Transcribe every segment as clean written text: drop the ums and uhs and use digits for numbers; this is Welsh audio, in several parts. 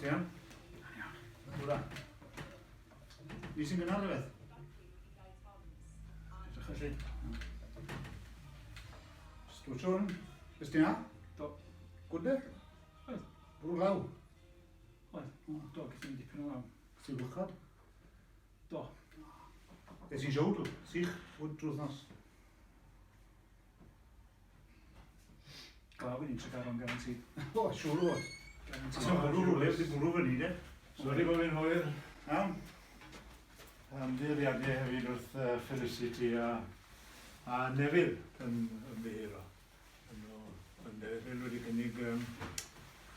Ti iawn? Iawn. Hwra. Ni sy'n gynnar rhywbeth? Edrych felly. Stwt Siôn, beth ti'n na? Do. Good de? Oedd. Bwrw law. Oedd. Do, gaethon ni dipyn o law. Ti'n gwchod? Do. Es i'n siowdl, sych, fwyd drwy wythnos. Glaw i ni'n Tregaron, guaranteed. O, siŵr o fod. Guaranteed. Ti'n bwrw rhywle, wedi bwrw fyny, de? Sori bod fi'n hwyr. Iawn. Ymddiheuriadau hefyd wrth Felicity a, a Neville yn ymddiheuro. Yn o, yn Neville wedi cynnig um,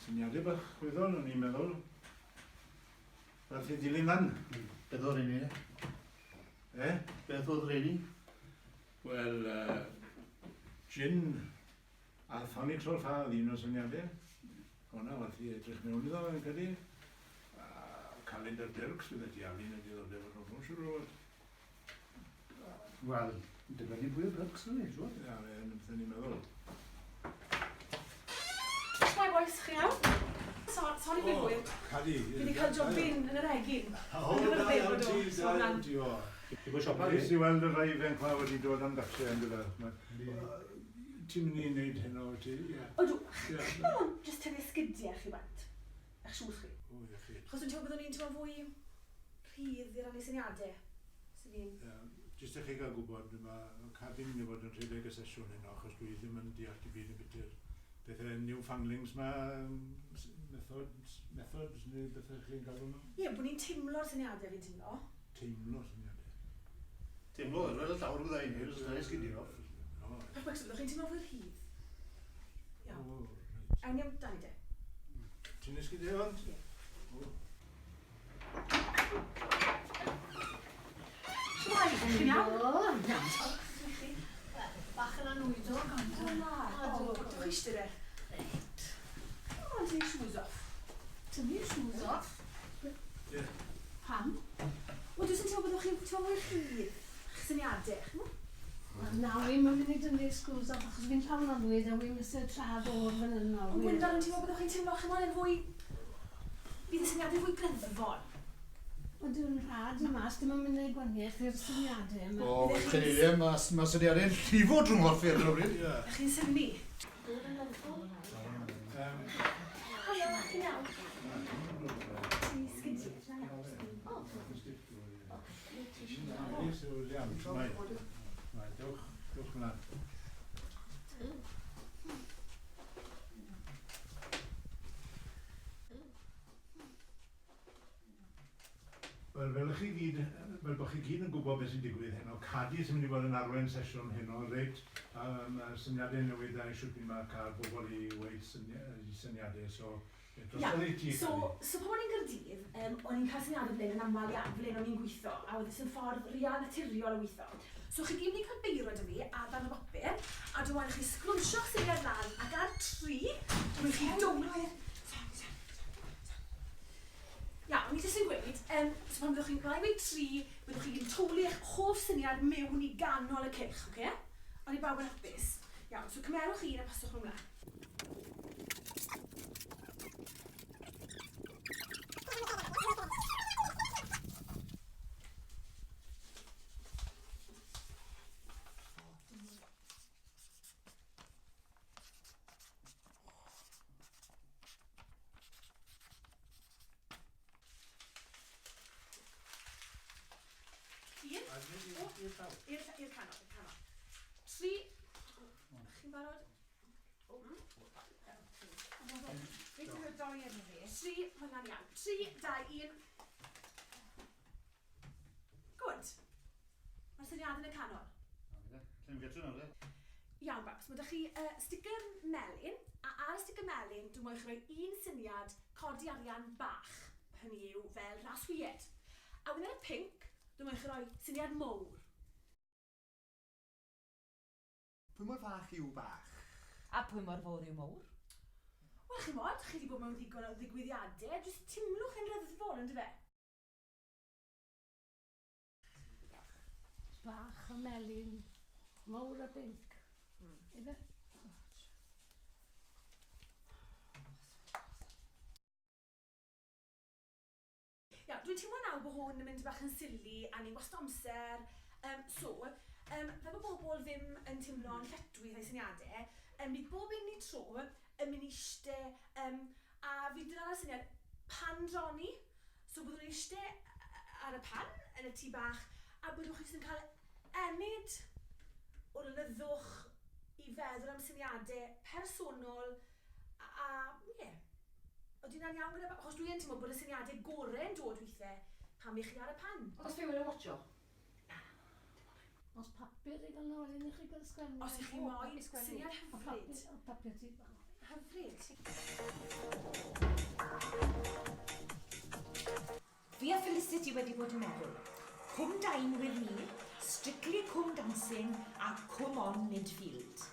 syniadau bach chwyddol, o'n i'n meddwl. Werth i dilyn lan. Beth oedd rheini, de? Eh? Beth oedd rheini? Wel, gin a thonic solfa oedd un o'r syniadau. Hwnna, werth i edrych mewn iddo, fi'n credu. A calendar Dirks fydde ti Alun yn diddordeb yn hwnnw, siŵr o fod. Wel, dibynnu pwy o Dirks yn ei, siŵr. Ie, fe, beth ni'n meddwl. Shwmae bois, chi iawn? So, sorry fi'n hwyr. Cadi. Fi wedi cael job bin yn yr egin. O, da iawn ti, da iawn ti, o. Ti bod siopa, Neis i weld y rhai ifanc ma wedi dod am gatre yn gyda. Ti'n mynd i wneud heno, wyt ti? Ie. Odw. Ie. Chi'n meddwl jyst tynnu sgidiau chi bant? Eich siŵr chi. O, ie chi. Achos dwi'n teimlo byddwn ni'n teimlo fwy rhydd i rannu syniadau. So fi'n... Ie, jyst i chi gael gwybod, mae Cadi'n mynd i fod yn rhedeg y sesiwn heno, achos dwi ddim yn deall dim byd ambiti'r pethau new fanglings ma, methods, methods neu bethau chi'n galw nhw? Ie, bod ni'n teimlo'r syniadau fi'n teimlo. Teimlo syniadau. Teimlo, fel y llawr fydda i'n neud, os yna sgidio off. O, Peth bwysig, byddwch chi'n teimlo fwy rhydd. Iawn. o, reit. Awn ni amdani de. Ti'n esgidiau ond? Ie. O. Shwmae, chi'n iawn? O, Iawn. Bach yn anwydog, ond... O na, o, dewch i eistedd e. Reit. Come on, take shoes off. Tynnu shoes off. Ie. Pam? Wel, dwi'n teimlo byddwch chi'n teimlo fwy rhydd. Eich syniadau, ch'mo'? Wel, na, wi'm yn mynd i dynnu screws off achos fi'n llawn annwyd a wi'm isie trad o'r fan hyn nawr. Ond Gwyndaf, yn teimlo byddwch chi'n teimlo, ch'mod, yn fwy... Bydd y syniadau fwy greddfol. Ond dyw'n rhad i mas, dim yn mynd i gwaniaeth i'r syniadau yma. O, chi'n ei mae ma syniadau'n llifo drwy'n nghorff i ar hyn o bryd. Ie. Ych chi'n synnu? Yym, Helo, chi'n iawn? Ti'n sgidiau, da iawn. O, Ellis Williams, shwmae? Shwmae, dewch, dewch mlaen. Wel, fel chi gyd, fel bod chi gyd yn gwybod beth sy'n digwydd heno, Cadi sy'n mynd i fod yn arwain sesiwn heno, reit, um, syniadau newydd a shwt ni'n ma' cael bobl i weud syni syniadau, so drosodd i ti, So, Cadi. so pan o'n i'n Gaerdydd, o'n i'n cael syniadau fel hyn yn aml iawn, fel hyn o'n i'n gweithio, a oedd yn ffordd real naturiol o weithio. So chi gyd mynd i cael beiro 'da fi a ddarn o bapur, a dwi'n moyn i chi sgrwnsio'ch syniad lan, ac ar tri, dwi'n moyn i chi dowlu'r... Sorry, sorry, sorry. Iawn, o'n i jyst yn gweud, so pan byddwch chi'n... Pan i'n gweud tri, byddwch chi gyd yn towlu eich hoff syniad mewn i ganol y cylch, ocê? O'n i bawb yn hapus? Iawn, so cymerwch un a paswch nhw mlaen. Un. O, i'r i'r canol, i'r canol. Tri. Chi'n barod? O. Beth yw'r doi yn fi? Tri, mae hwnna'n iawn. Tri, dau, un. Good. Mae'r syniad yn y canol. Lle gytre nawr, de? Iawn, babs, mae 'da chi sticker melyn, a ar y sticker melyn, dwi'n moyn chi roi un syniad codi arian bach, hynny yw fel ras hwyed. A wedyn ar y pinc, dwi'n moyn chi roi syniad mowr. Pwy mor fach yw bach? A pwy mor fawr yw mowr? Wel, chimod, chi 'di bod mewn ddigon o ddigwyddiadau, jyst timlwch yn reddfol, yndyfe? Bach a melyn, mowr a binc. Ife? Iawn, dwi'n teimlo nawr bod hwn yn mynd bach yn silly a ni'n wastad amser. So, fel bod bobl ddim yn teimlo'n lletchwith a'u syniadau, bydd bob un ni tro yn mynd i eiste, a fi dyna'r syniad, pan droni. So byddwn ni'n eiste ar y pan yn y tŷ bach a byddwch chi jyst yn cael ennyd o lonyddwch i feddwl am syniadau personol a ie. Yeah. Ydy hwnna'n iawn gyda? Achos dwi yn teimlo bod y syniadau gorau yn dod weithiau pan ych chi ar y pan. Os rhywun yn watcho? Os papur i gael nôl i chi gael sgwennu. Os ych chi moyn, syniad hyfryd. O papur ti. Hyfryd. Fi a Felicity wedi bod yn meddwl. Come dine with me, Strictly Come Dancing a Come on Midfield.